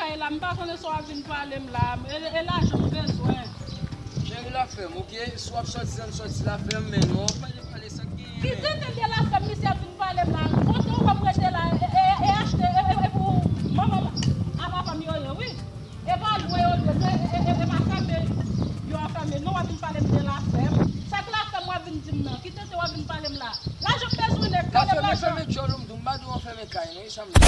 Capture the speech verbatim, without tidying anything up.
kay la, m pa konnen sa w ap vin pale m la. E, e lajan m bezwen. Cheri, la fèm, oke? Si w ap sòti, ann sòti la fèm, men non, pa de pale sa k genyen. Ki tenten de la fèm, misye ap vin pale m la. Kote ou wè m rete la, e, e, e achte, e, e, e pou manman m a papa m yo ye, wi. E pa lwen yo lwen, e, e, e, e pa fèmen yo a fèmen. Non, w ap vin pale m de la fèm. Sa k la fèm w ap vin di m nan? Ki tenten w ap vin pale m la? Lajan m bezwen nèt, pale m lajan. Fèmen djòl ou, m di w, m pa di w anfèmen kay, non, e sa m di.